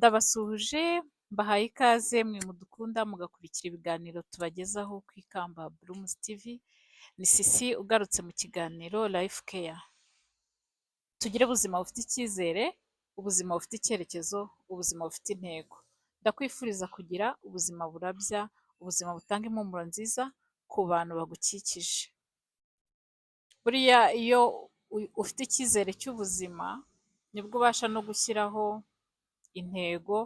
Ndabasuhuje, mbahaye ikaze mwe mudukunda mugakurikira ibiganiro tubagezaho ku Ikamba Blooms TV. Ni Sisi ugarutse mu kiganiro Life Care. Tugire ubuzima bufite icyizere, ubuzima bufite icyerekezo, ubuzima bufite intego. Ndakwifuriza kugira ubuzima burabya, ubuzima butanga impumuro nziza ku bantu bagukikije. Buriya iyo ufite icyizere cy'ubuzima, nibwo ubasha no gushyiraho intego,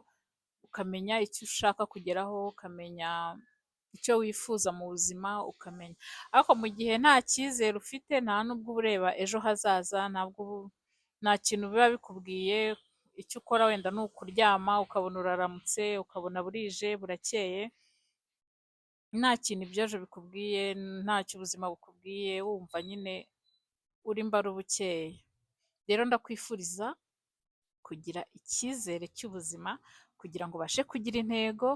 ukamenya icyo ushaka kugeraho, ukamenya icyo wifuza mu buzima, ukamenya. Ariko mu gihe nta cyizere ufite, nta nubwo uba ureba ejo hazaza, ntabwo nta kintu biba bikubwiye, icyo ukora wenda ni ukuryama ukabona uraramutse, ukabona burije, burakeye, nta kintu iby'ejo bikubwiye, ntacyo ubuzima bukubwiye, wumva nyine uri mbarubukeye. Rero ndakwifuriza kugira icyizere cy'ubuzima kugira ngo ubashe kugira intego,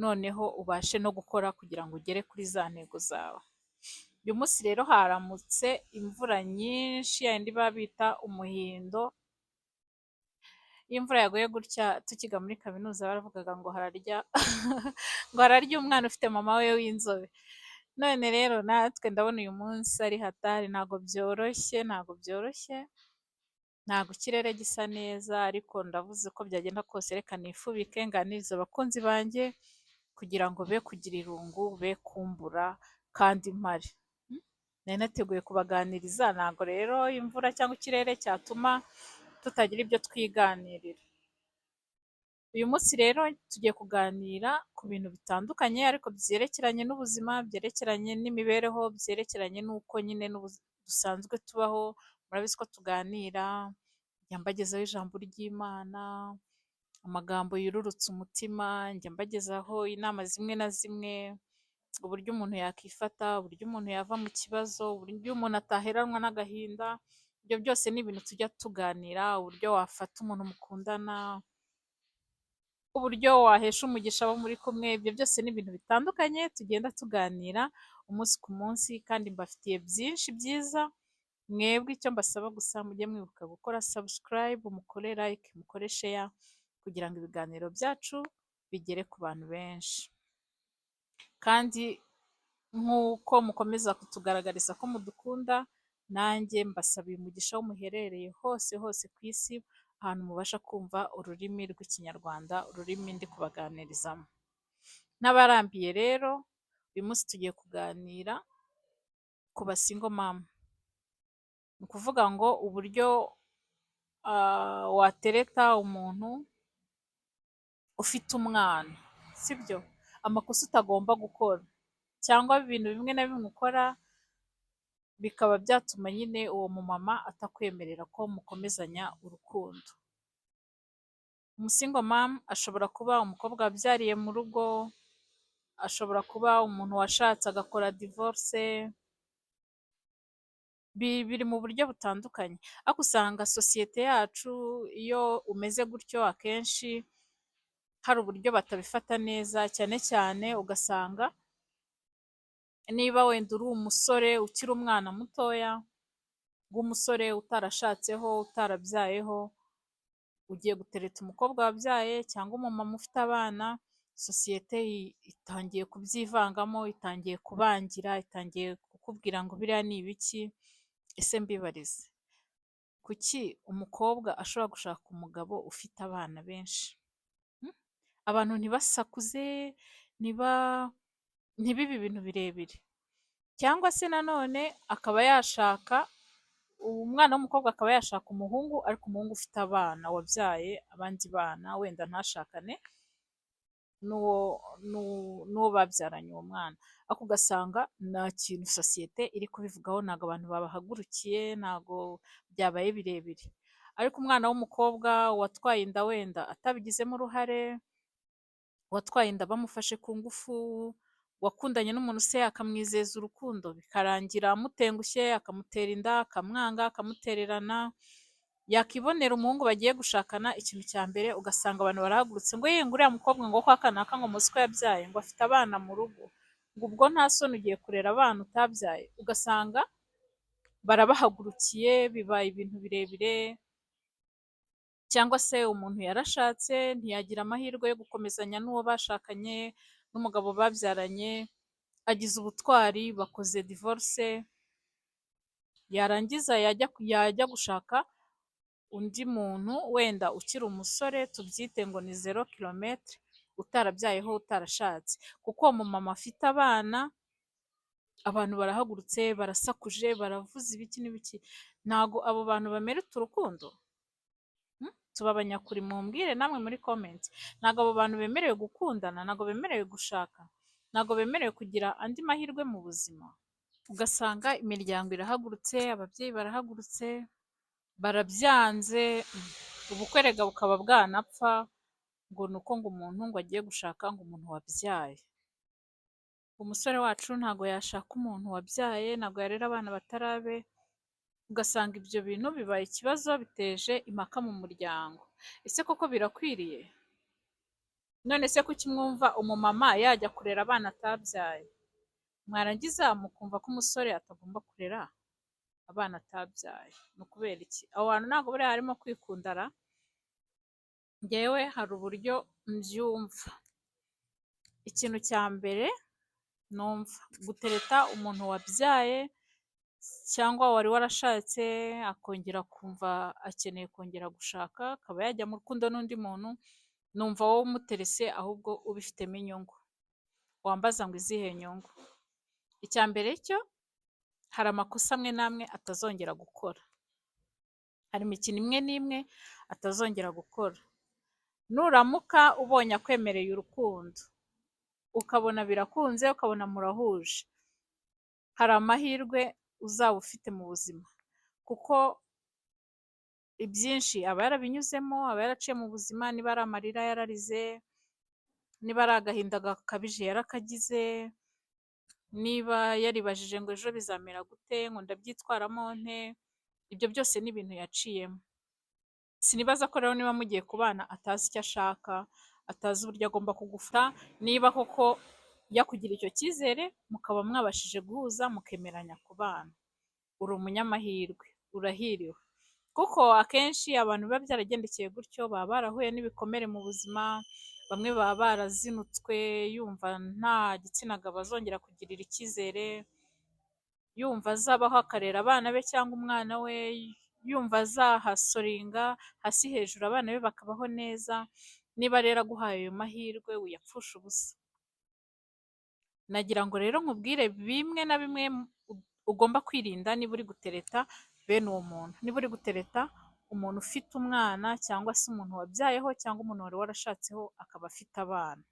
noneho ubashe no gukora kugira ngo ugere kuri za ntego zawe. Uyu munsi rero haramutse imvura nyinshi, ya yindi baba bita umuhindo. Iyo imvura yaguye gutya, tukiga muri kaminuza baravugaga ngo hararya umwana ufite mama we w'inzobe. None rero natwe ndabona uyu munsi ari hatari, ntabwo byoroshye, ntabwo byoroshye, ntabwo ikirere gisa neza, ariko ndavuze uko byagenda kose reka nifubike nganirize abakunzi banjye kugira ngo be kugira irungu, be kumbura kandi mpari. Nari nateguye kubaganiriza, ntabwo rero imvura cyangwa ikirere cyatuma tutagira ibyo twiganirira. Uyu munsi rero tugiye kuganira ku bintu bitandukanye ariko byerekeranye n'ubuzima, byerekeranye n'imibereho, byerekeranye n'uko nyine dusanzwe tubaho. Murabizi ko tuganira, njya mbagezaho ijambo ry'Imana, amagambo yururutsa umutima, njya mbagezaho inama zimwe na zimwe, uburyo umuntu yakifata, uburyo umuntu yava mu kibazo, uburyo umuntu ataheranwa n'agahinda. Ibyo byose ni ibintu tujya tuganira, uburyo wafata umuntu mukundana, uburyo wahesha umugisha abo muri kumwe. Ibyo byose ni ibintu bitandukanye tugenda tuganira umunsi ku munsi, kandi mbafitiye byinshi byiza. Mwebwe icyo mbasaba gusa, mujye mwibuka gukora subscribe, mukore like, mukore share kugira ngo ibiganiro byacu bigere ku bantu benshi. Kandi nk'uko mukomeza kutugaragariza ko mudukunda, nanjye mbasabiye umugisha aho muherereye hose hose ku isi, ahantu mubasha kumva ururimi rw'Ikinyarwanda, ururimi ndi kubaganirizamo. N'abarambiye rero, uyu munsi tugiye kuganira ku ba single mama. Ni ukuvuga ngo uburyo watereta umuntu ufite umwana, sibyo? Amakosa utagomba gukora cyangwa ibintu bimwe na bimwe ukora bikaba byatuma nyine uwo mumama atakwemerera ko mukomezanya urukundo. Umu single mom ashobora kuba umukobwa wabyariye mu rugo, ashobora kuba umuntu washatse agakora divorce, biri mu buryo butandukanye. Ariko usanga sosiyete yacu, iyo umeze gutyo, akenshi hari uburyo batabifata neza, cyane cyane ugasanga niba wenda uri umusore ukiri umwana mutoya w'umusore, utarashatseho, utarabyayeho, ugiye gutereta umukobwa wabyaye cyangwa umumama ufite abana, sosiyete itangiye kubyivangamo, itangiye kubangira, itangiye kukubwira ngo biriya ni ibiki. Ese mbibarize, kuki umukobwa ashobora gushaka umugabo ufite abana benshi? Abantu ntibasakuze, ntibibe ibintu birebire? Cyangwa se nanone akaba yashaka umwana w'umukobwa, akaba yashaka umuhungu, ariko umuhungu ufite abana, wabyaye abandi bana, wenda ntashakane n'uwo babyaranye uwo mwana, ariko ugasanga nta kintu sosiyete iri kubivugaho, ntabwo abantu babahagurukiye, ntabwo byabaye birebire. Ariko umwana w'umukobwa watwaye inda wenda atabigizemo uruhare, watwaye inda bamufashe ku ngufu, wakundanye n'umuntu se akamwizeza urukundo bikarangira amutengushye, akamutera inda, akamwanga, akamutererana, yakibonera umuhungu bagiye gushakana, ikintu cya mbere ugasanga abantu barahagurutse ngo: "Ye, ngo uriya mukobwa ngo kwa kanaka, ngo muzi ko yabyaye, ngo afite abana mu rugo, ngo ubwo nta soni ugiye kurera abana utabyaye?" Ugasanga barabahagurukiye, bibaye ibintu birebire. Cyangwa se umuntu yarashatse ntiyagira amahirwe yo gukomezanya n'uwo bashakanye, n'umugabo babyaranye, agize ubutwari bakoze divorce, yarangiza yajya gushaka undi muntu wenda ukiri umusore, tubyite ngo ni zéro kilomètre, utarabyayeho, utarashatse, kuko uwo mumama afite abana, abantu barahagurutse, barasakuje, baravuze ibiki n'ibiki. Ntago abo bantu bamerita urukundo? Tuba abanyakuri, mumbwire namwe muri comment. Ntago abo bantu bemerewe gukundana? Ntago bemerewe gushaka? Ntago bemerewe kugira andi mahirwe mu buzima? Ugasanga imiryango irahagurutse, ababyeyi barahagurutse, barabyanze, ubukwe rega bukaba bwanapfa, ngo ni uko ngo umuntu ngo agiye gushaka ngo umuntu wabyaye. Umusore wacu ntago yashaka umuntu wabyaye, ntago yarera abana batari abe, ugasanga ibyo bintu bibaye ikibazo, biteje impaka mu muryango. Ese koko birakwiriye? None se kuki mwumva umumama yajya kurera abana atabyaye, mwarangiza mukumva ko umusore atagomba kurera abana atabyaye? Ni ukubera iki? Aho hantu ntabwo buriya harimo kwikundara? Njyewe hari uburyo mbyumva. Ikintu cya mbere numva, gutereta umuntu wabyaye cyangwa wari warashatse akongera kumva akeneye kongera gushaka, akaba yajya mu rukundo n'undi muntu, numva wowe umuterese ahubwo ubifitemo inyungu. Wambaza ngo izihe nyungu? Icya mbere cyo, hari amakosa amwe n'amwe atazongera gukora, hari imikino imwe n'imwe atazongera gukora. Nuramuka ubonye akwemereye urukundo, ukabona birakunze, ukabona murahuje, hari amahirwe uzaba ufite mu buzima, kuko ibyinshi aba yarabinyuzemo, aba yaraciye mu buzima, niba ari amarira yararize, niba ari agahinda gakabije yarakagize, niba yaribajije ngo ejo bizamera gute, ngo ndabyitwaramo nte, ibyo byose ni ibintu yaciyemo. Sinibaza ko rero niba mugiye kubana atazi icyo ashaka, atazi uburyo agomba kugufata, niba koko yakugira icyo cyizere, mukaba mwabashije guhuza, mukemeranya kubana. Uri umunyamahirwe, urahiriwe. Kuko akenshi abantu biba byaragendekeye gutyo baba barahuye n'ibikomere mu buzima, bamwe baba barazinutswe, yumva nta gitsina gabo azongera kugirira icyizere, yumva azabaho akarera abana be cyangwa umwana we, yumva azahasoringa hasi hejuru abana be bakabaho neza. Niba rero aguhaye ayo mahirwe, wiyapfusha ubusa. Nagira ngo rero nkubwire bimwe na bimwe ugomba kwirinda niba uri gutereta bene uwo muntu. Niba uri gutereta umuntu ufite umwana cyangwa se umuntu wabyayeho cyangwa umuntu wari warashatseho akaba afite abana.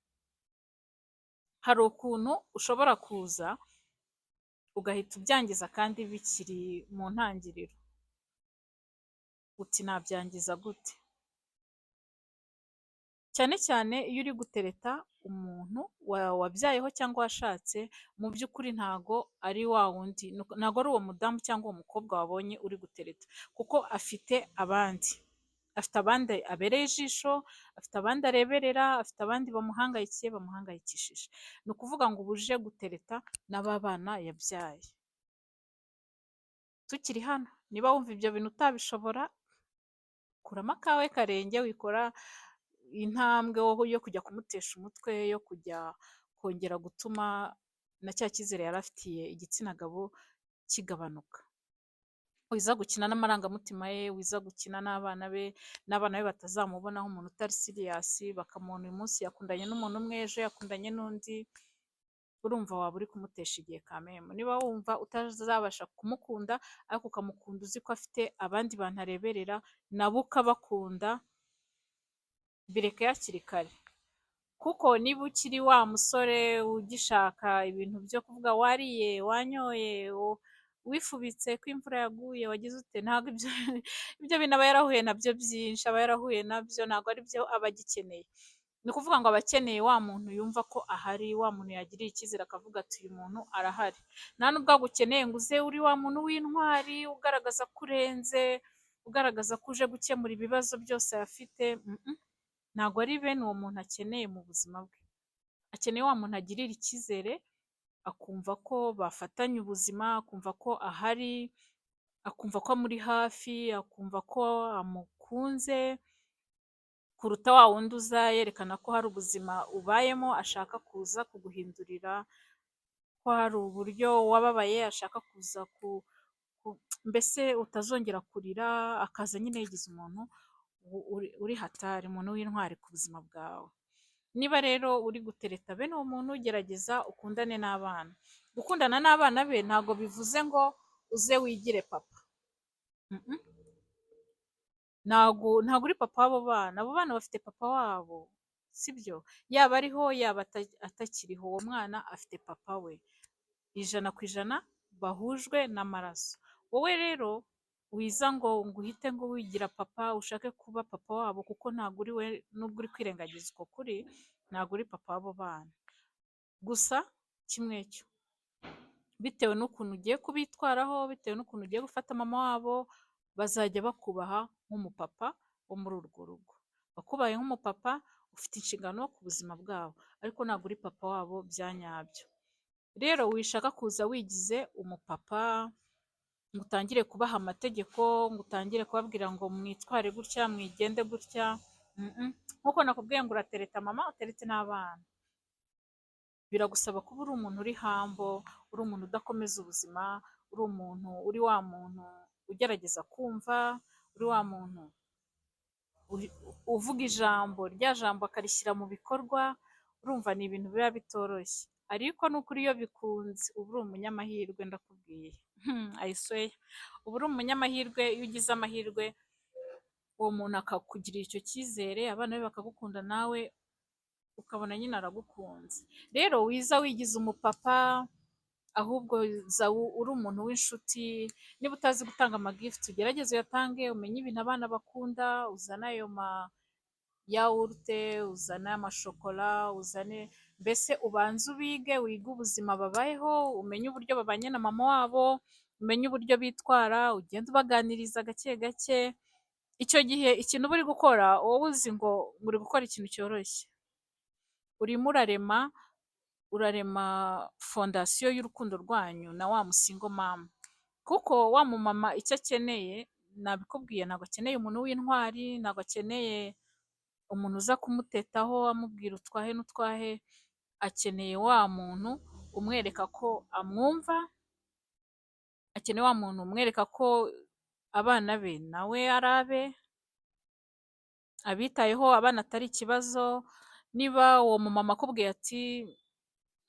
Hari ukuntu ushobora kuza ugahita ubyangiza kandi bikiri mu ntangiriro. Uti nabyangiza gute? Cyane cyane iyo uri gutereta umuntu wabyayeho cyangwa washatse, mu by'ukuri ntago ari wa wundi, ntago ari uwo mudamu cyangwa uwo mukobwa wabonye uri gutereta, kuko afite abandi. Afite abandi abereye ijisho, afite abandi areberera, afite abandi bamuhangayikiye, bamuhangayikishije. Ni ukuvuga ngo uba uje gutereta na ba bana yabyaye. Tukiri hano, niba wumva ibyo bintu utabishobora, kuramo akawe karenge, wikora intambwe yo kujya kumutesha umutwe, yo kujya kongera gutuma na cya cyizere yari afitiye igitsina gabo kigabanuka. Wiza gukina n'amarangamutima ye, wiza gukina n'abana be, n'abana be batazamubonaho umuntu utari serious, bakamubona uyu munsi yakundanye n'umuntu umwe, ejo yakundanye n'undi, urumva waba uri kumutesha igihe kameme. Niba wumva utazabasha kumukunda ariko ukamukunda uzi ko afite abandi bantu areberera, nabo ukabakunda, bireke hakiri kare. Kuko niba ukiri wa musore ugishaka ibintu byo kuvuga wariye, wanyoye, wifubitse ko imvura yaguye, wagize ute, ntabwo ibyo bintu aba yarahuye nabyo byinshi, aba yarahuye nabyo, ntabwo ari byo aba agikeneye. Ni ukuvuga ngo aba akeneye wa muntu yumva ko ahari, wa muntu yagiriye icyizere akavuga ati uyu muntu arahari. Nta nubwo agukeneye ngo uze uri wa muntu w'intwari, ugaragaza ko urenze, ugaragaza ko uje gukemura ibibazo byose afite, ntabwo ari bene uwo muntu akeneye mu buzima bwe. Akeneye wa muntu agirira icyizere, akumva ko bafatanya ubuzima, akumva ko ahari, akumva ko amuri hafi, akumva ko amukunze. Kuruta wa wundi uza yerekana ko hari ubuzima ubayemo ashaka kuza kuguhindurira, ko hari uburyo wababaye ashaka kuza mbese utazongera kurira, akaza nyine yigize umuntu uri hatari, umuntu w'intwari ku buzima bwawe. Niba rero uri gutereta bene uwo muntu, gerageza ukundane n'abana. Gukundana n'abana be ntabwo bivuze ngo uze wigire papa. Ntabwo uri papa w'abo bana, abo bana bafite papa wabo, sibyo? Yaba ariho, yaba atakiriho, uwo mwana afite papa we 100% bahujwe n'amaraso. Wowe rero wiza ngo uhite ngo wigira papa, ushake kuba papa wabo, kuko ntabwo uri we. Nubwo uri kwirengagiza uko kuri, ntabwo uri papa w'abo bana. Gusa kimwe cyo, bitewe n'ukuntu ugiye kubitwaraho, bitewe n'ukuntu ugiye gufata mama wabo, bazajya bakubaha nk'umupapa wo muri urwo rugo. Bakubahe nk'umupapa ufite inshingano ku buzima bwabo, ariko ntabwo uri papa wabo bya nyabyo. Rero wishaka kuza wigize umupapa ngo utangire kubaha amategeko, ngo utangire kubabwira ngo mwitware gutya, mwigende gutya. Nk'uko nakubwiye ngo uratereta mama, uterete n'abana. Biragusaba kuba uri umuntu uri humble, uri umuntu udakomeza ubuzima, uri umuntu uri wa muntu ugerageza kumva, uri wa muntu uvuga ijambo, rya jambo akarishyira mu bikorwa. Urumva ni ibintu biba bitoroshye, ariko n'ukuri iyo bikunze uba uri umunyamahirwe, ndakubwiye. I swear, uba uri umunyamahirwe iyo ugize amahirwe uwo muntu akakugirira icyo cyizere, abana be bakagukunda, nawe ukabona nyine aragukunze. Rero wiza wigize umupapa, ahubwo za uri umuntu w'inshuti. Niba utazi gutanga amagift, ugerageze uyatange, umenye ibintu abana bakunda, uzane ayo ma yawurute, uzane amashokora, uzane mbese ubanze ubige, wige ubuzima babayeho, umenye uburyo babanye na mama wabo, umenye uburyo bitwara, ugende ubaganiriza gake gake. Icyo gihe ikintu uba uri gukora, wowe uzi ngo uri gukora ikintu cyoroshye, urimo urarema fondation y'urukundo rwanyu na wa musingle mama. Kuko wa mumama icyo akeneye nabikubwiye, ntabwo akeneye umuntu w'intwari, ntabwo akeneye umuntu uza kumutetaho amubwira utwahe n'utwahe, akeneye wa muntu umwereka ko amwumva, akeneye wa muntu umwereka ko abana be nawe ari abe, abitayeho, abana atari ikibazo. Niba uwo mumama akubwiye ati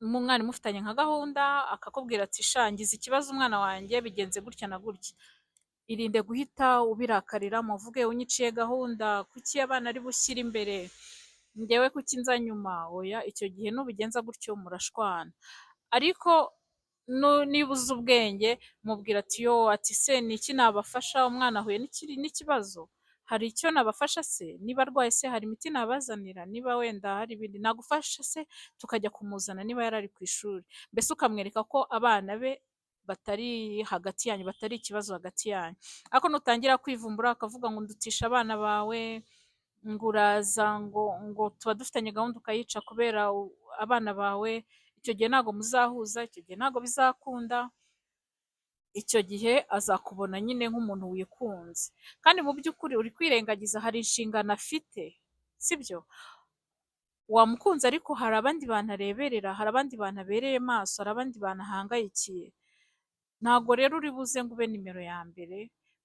umwana mufitanye nka gahunda, akakubwira ati: "Sha, ngize ikibazo, umwana wanjye bigenze gutya na gutya," irinde guhita ubirakarira, muvuge: "Unyiciye gahunda, kuki abana ari bushyire imbere, njyewe kuki nza nyuma?" Oya, icyo gihe nubigenza gutyo murashwana. Ariko niba uzi ubwenge, mubwira ati: "Yo," ati: "Se ni iki nabafasha? Umwana ahuye n'ikibazo, hari icyo nabafasha se? Niba arwaye se hari imiti nabazanira? Niba wenda hari ibindi nagufasha se tukajya kumuzana niba yari ari ku ishuri?" Mbese ukamwereka ko abana be batari hagati yanyu, batari ikibazo hagati yanyu. Ariko nutangira kwivumbura akavuga ngo ndutisha abana bawe, ngo uraza ngo tuba dufitanye gahunda ukayica kubera abana bawe, icyo gihe ntabwo muzahuza, icyo gihe ntabwo bizakunda. Icyo gihe azakubona nyine nk'umuntu wikunze, kandi mu by'ukuri uri kwirengagiza hari inshingano afite, sibyo? Wamukunze, ariko hari abandi bantu areberera, hari abandi bantu abereye maso, hari abandi bantu ahangayikiye. Ntabwo rero uri buze ngo ube nimero ya mbere,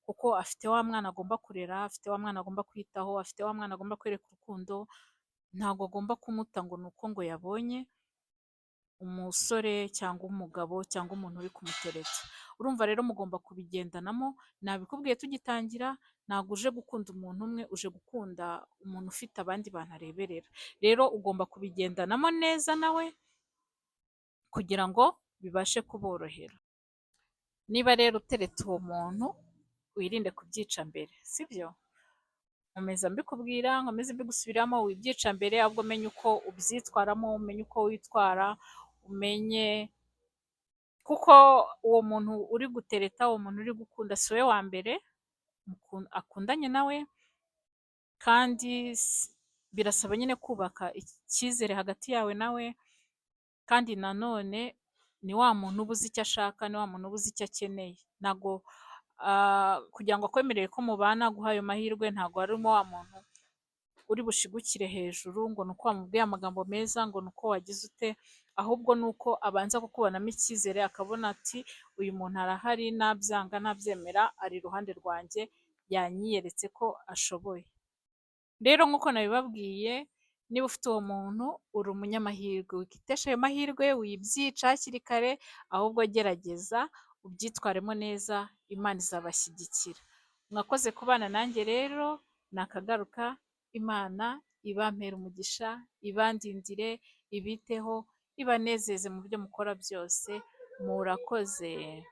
kuko afite wa mwana agomba kurera, afite wa mwana agomba kwitaho, afite wa mwana agomba kwereka urukundo. Ntabwo agomba kumuta ngo ni uko ngo yabonye umusore cyangwa umugabo cyangwa umuntu uri kumutereta. Urumva rero mugomba kubigendanamo. Nabikubwiye tugitangira, ntabwo uje gukunda umuntu umwe, uje gukunda umuntu ufite abandi bantu areberera. Rero ugomba kubigendanamo neza nawe kugira ngo bibashe kuborohera. Niba rero utereta uwo muntu, wirinde kubyica mbere, sibyo? Nkomeza mbikubwira, nkomeze mbigusubiramo: wibyica mbere, ahubwo menye uko ubyitwaramo, umenye uko witwara, umenye kuko uwo muntu uri gutereta, uwo muntu uri gukunda, si we wa mbere akundanye nawe, kandi birasaba nyine kubaka icyizere hagati yawe nawe. Kandi nanone ni wa muntu uba uzi icyo ashaka, ni wa muntu uba uzi icyo akeneye. Ntabwo kugira ngo akwemerere ko mubana, aguhe ayo mahirwe, ntabwo harimo wa muntu uri bushigukire hejuru ngo ni uko wamubwiye amagambo meza, ngo ni uko wagize ute, ahubwo ni uko abanza kukubonamo icyizere, akabona ati uyu muntu arahari, nabyanga nabyemera ari iruhande rwanjye, yanyiyeretse ko ashoboye. Rero nk'uko nabibabwiye, niba ufite uwo muntu uri umunyamahirwe, wikitesha ayo mahirwe, wibyica hakiri kare, ahubwo gerageza ubyitwaremo neza, Imana izabashyigikira. Mwakoze kubana nanjye rero, nakagaruka, Imana ibampere umugisha, ibandindire, ibiteho, ibanezeze mu byo mukora byose, murakoze.